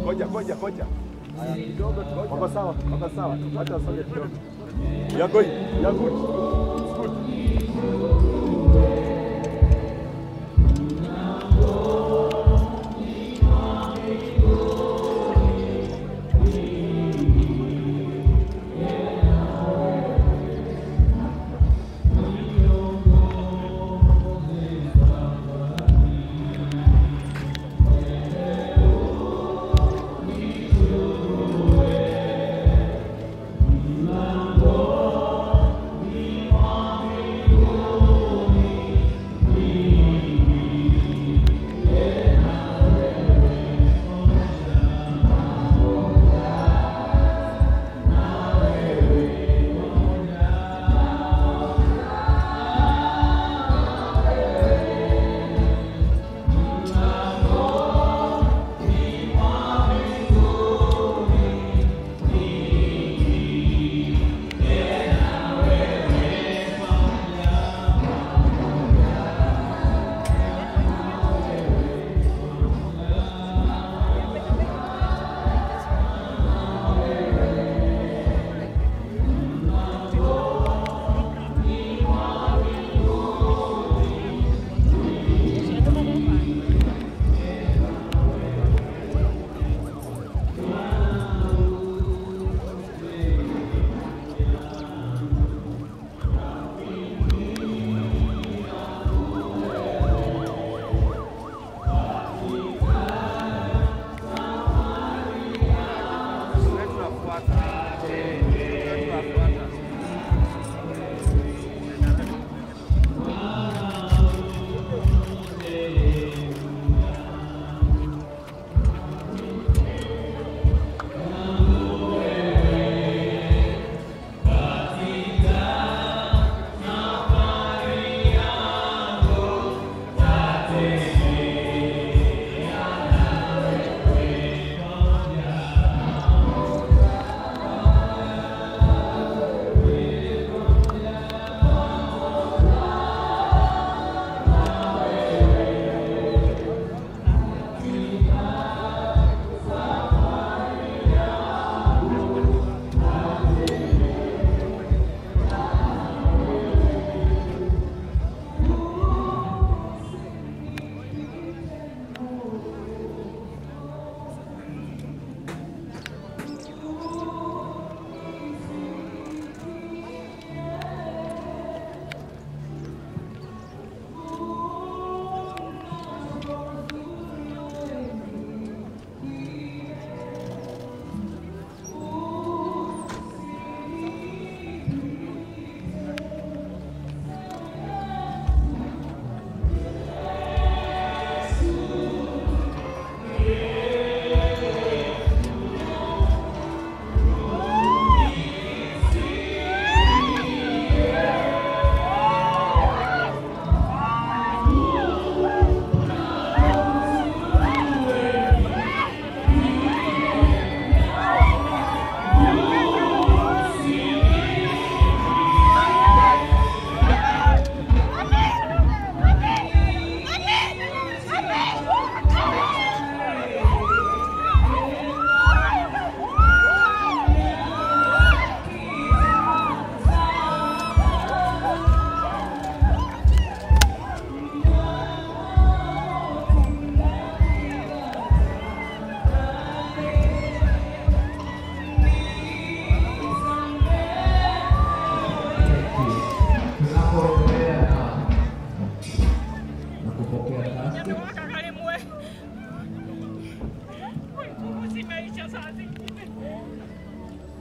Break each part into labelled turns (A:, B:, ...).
A: Ngoja ngoja ngoja. Kidogo tu. Wako sawa, wako sawa. Acha wasonge kidogo. You are going. You are good. It's good.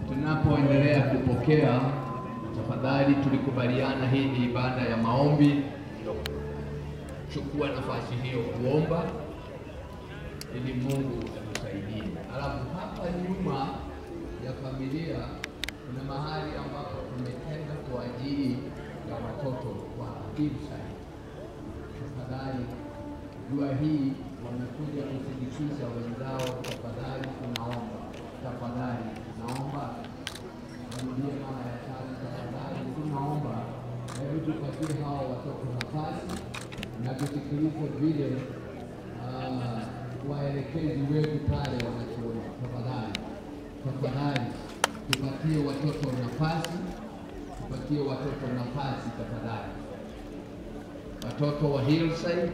B: Tunapoendelea kupokea, tafadhali tulikubaliana hii ni ibada ya maombi. Chukua nafasi hiyo kuomba ili Mungu atusaidie. Alafu hapa nyuma ya familia kuna mahali ambapo tumetenga kwa ajili ya watoto wa Hillside. Tafadhali, jua hii wamekuja kusindikiza wenzao, tafadhali tunaomba, tafadhali tunaomba, warudie mara ya tatu, tafadhali tunaomba. Hebu tupatie hawa watoto nafasi na tusikilize vile waelekezi wetu pale wanatuona. Tafadhali, tafadhali tupatie watoto nafasi, tupatie watoto nafasi tafadhali. Watoto wa Hillside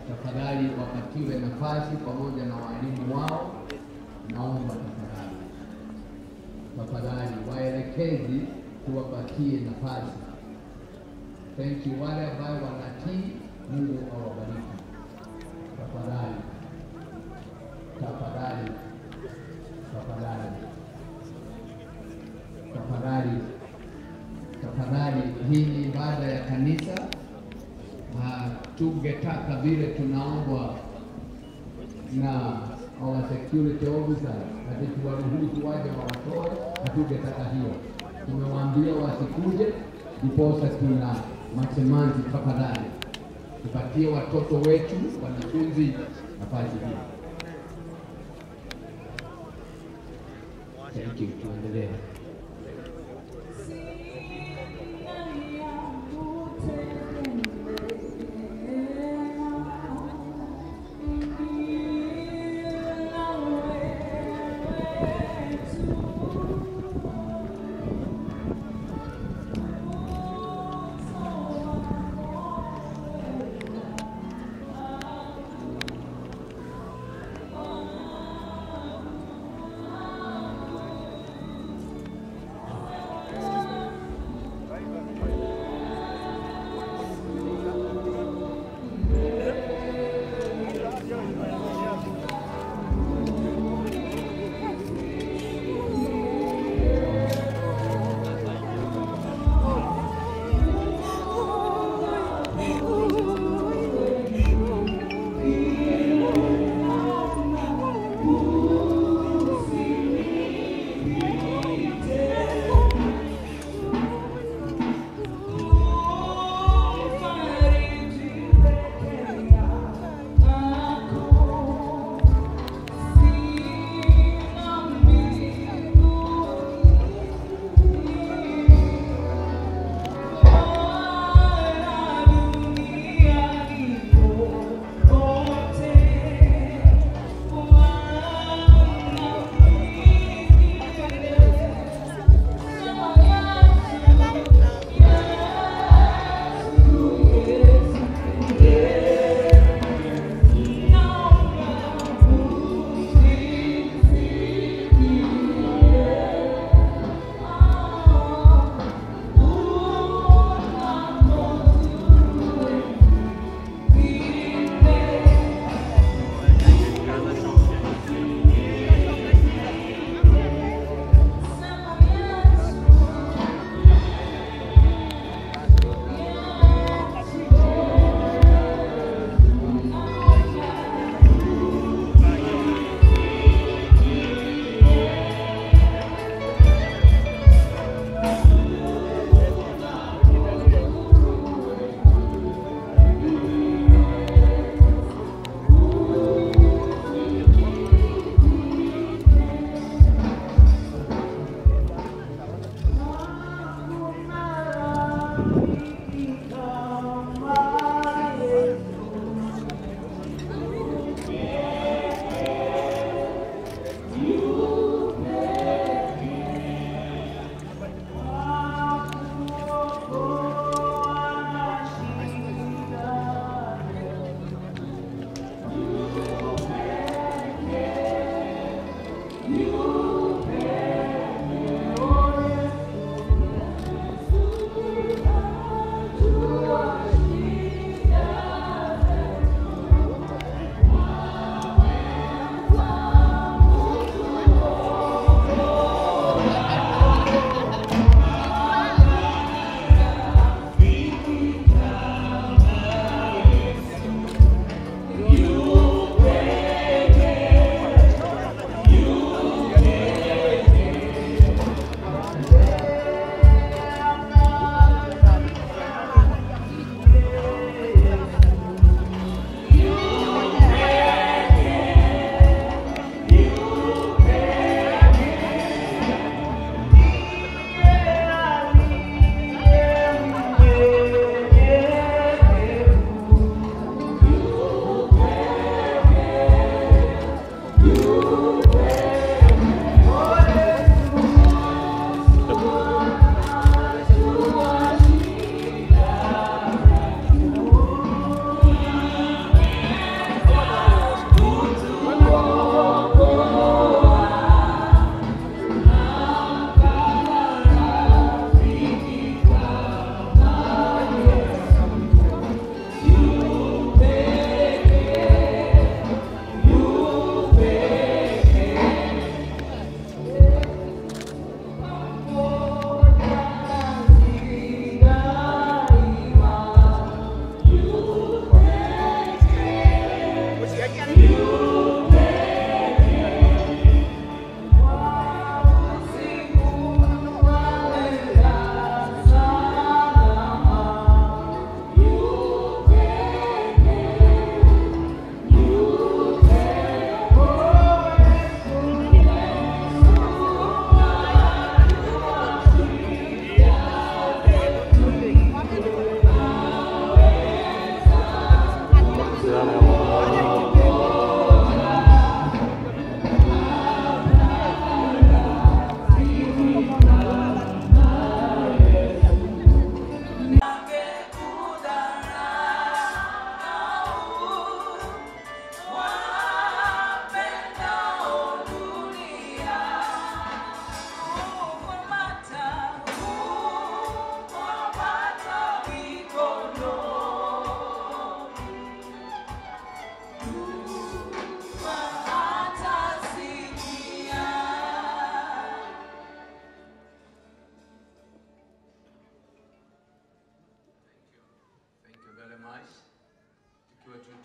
B: tafadhali wapatiwe nafasi pamoja na walimu wao. Naomba tafadhali, tafadhali waelekezi tuwapatie nafasi. Thank you. Wale ambao wanatii, Mungu awabariki. Tafadhali, tafadhali, tafadhali, tafadhali, tafadhali. Hii ni ibada ya kanisa. Tungetaka vile tunaombwa na our security officer ati tuwaruhusu waje wawatoe, hatungetaka hiyo. Tumewaambia wasikuje, ndiposa tuna machemanzi. Tafadhali tupatie watoto wetu wanafunzi nafasi hii. Thank you, tuendelee.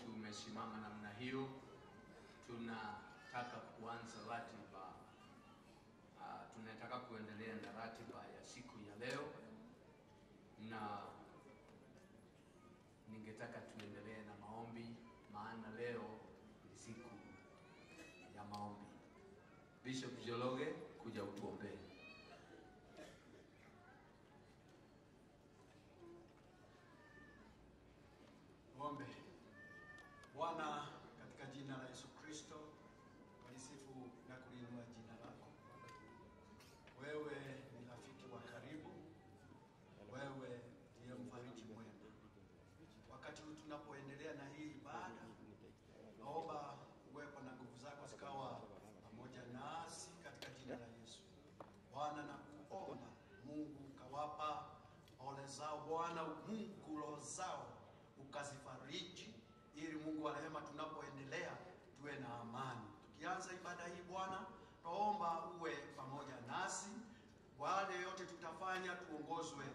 B: Tumesimama namna hiyo, tunataka kuanza ratiba, tunataka kuendelea na ratiba ya siku ya leo, na ningetaka tuendelee na maombi, maana leo ni siku ya maombi. Bishop Jologe, kuja utuombee.
C: Tuombe. Bwana, katika jina la Yesu Kristo, walisifu na kuliinua jina lako. Wewe ni rafiki wa karibu, wewe ndiye mfariji mwema. Wakati huu tunapoendelea na hii ibada, naomba uwepo na nguvu zako zikawa pamoja nasi katika jina la Yesu. Bwana, nakuomba Mungu kawapa pole zao, Bwana Mungu roho zao ukazifariji, ili Mungu wa rehema tunapoendelea tuwe na amani. Tukianza ibada hii Bwana, tuomba uwe pamoja nasi. Wale yote tutafanya tuongozwe